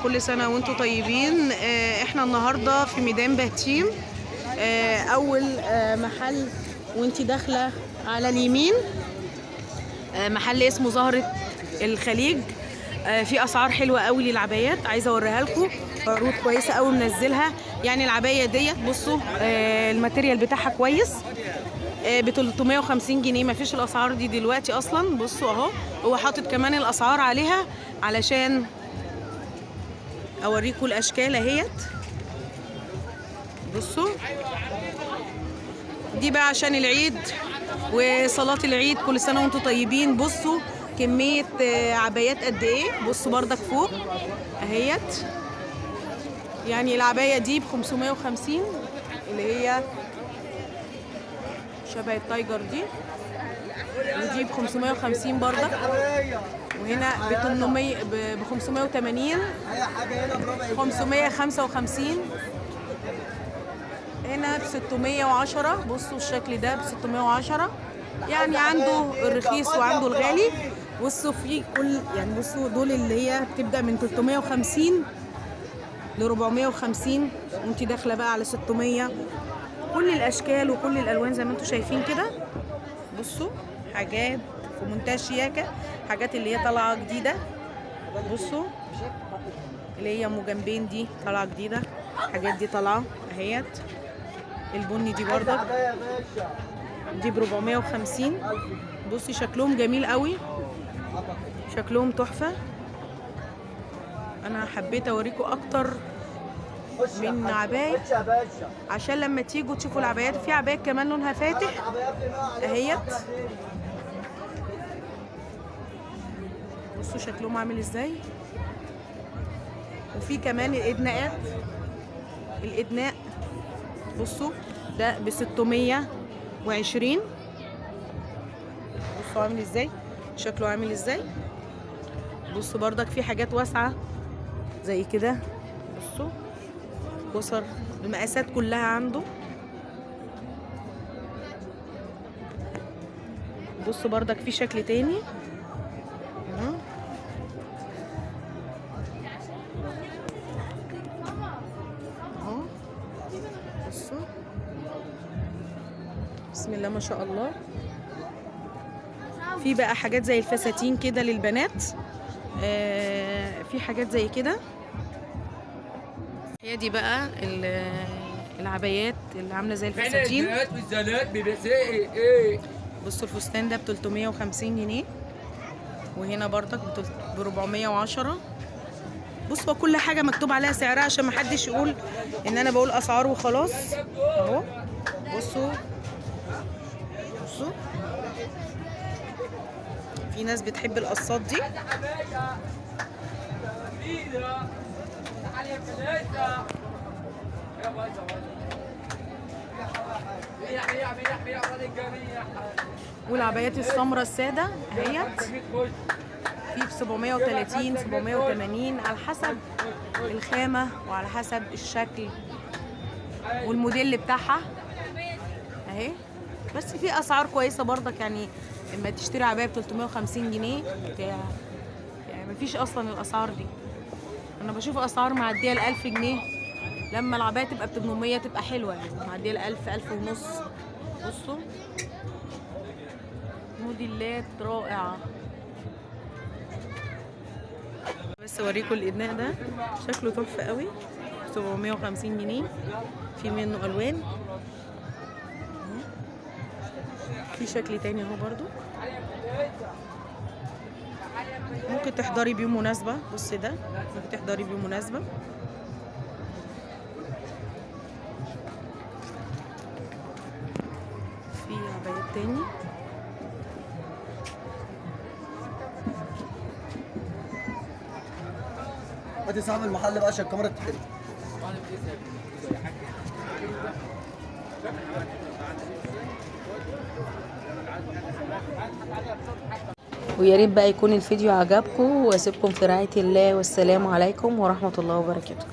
كل سنة وانتم طيبين. احنا النهاردة في ميدان بهتيم، اول محل وانتي داخلة على اليمين، محل اسمه زهرة الخليج. في اسعار حلوة قوي للعبايات، عايزة اوريها لكم، عروض كويسة قوي منزلها. يعني العباية ديت بصوا، ال material بتاعها كويس، ب 350 جنيه، مفيش الاسعار دي دلوقتي اصلا. بصوا اهو، هو حاطط كمان الاسعار عليها علشان اوريكم الاشكال اهيت. بصوا دي بقى عشان العيد وصلاة العيد، كل سنة وانتم طيبين. بصوا كمية عبايات قد ايه. بصوا بردك فوق اهيت، يعني العباية دي ب 550 اللي هي شبه ال tiger دي، ودي ب 550 بردك، وهنا ب 800، ب 580، 555، هنا ب 610. بصوا الشكل ده ب 610، يعني عنده الرخيص وعنده الغالي. بصوا في كل، يعني بصوا دول اللي هي بتبدأ من 350 ل 450، وانتي داخلة بقى على 600. كل الأشكال وكل الألوان زي ما انتوا شايفين كده. بصوا حاجات في منتهى الشياكة، حاجات اللي هي طالعة جديدة. بصوا اللي هي ام جنبين دي طالعة جديدة، الحاجات دي طالعة اهيت. البني دي بردك دي ب 450. بصي شكلهم جميل قوي، شكلهم تحفة. انا حبيت اوريكم اكتر من عباية عشان لما تيجوا تشوفوا العبايات. في عبايات كمان لونها فاتح اهيت، بصوا شكلهم عامل ازاي. وفي كمان الادناءات، الادناء بصوا ده ب 620. بصوا عامل ازاي، شكله عامل ازاي. بصوا بردك في حاجات واسعة زي كده. بصوا كسر المقاسات كلها عنده. بصوا بردك في شكل تاني اهو. اهو بصوا بسم الله ما شاء الله. في بقى حاجات زي الفساتين كده للبنات، في حاجات زي كده. هي دي بقى العبايات اللي عامله زي الفساتين. بصوا الفستان ده ب 350 جنيه، وهنا بردك ب 410. بصوا كل حاجة مكتوب عليها سعرها عشان ما حدش يقول ان انا بقول اسعار وخلاص اهو. بصوا بصوا في ناس بتحب القصات دي. والعبايات السمراء السادة اهيت، في ب 730، 780 على حسب الخامة وعلى حسب الشكل والموديل بتاعها اهي. بس في اسعار كويسة برضك، يعني اما تشتري عباية ب 350 جنيه بتاع، يعني مفيش اصلا الاسعار دي. انا بشوف اسعار معدية ال 1000 جنيه، لما العباية تبقى ب 800 تبقى حلوة، يعني معدية ال 1000، 1000 ونص. بصوا موديلات رائعة. بس اوريكم الادناء ده شكله تحفة قوي، 750 جنيه، في منه الوان، في شكل تاني اهو برضو ممكن تحضري بيه مناسبة. بصي ده ممكن تحضري بيه مناسبة. في عبايات تاني. ما تسحب المحل بقى عشان الكاميرا تتحرق. ويا ريت بقى يكون الفيديو عجبكم، واسيبكم في رعاية الله، والسلام عليكم ورحمة الله وبركاته.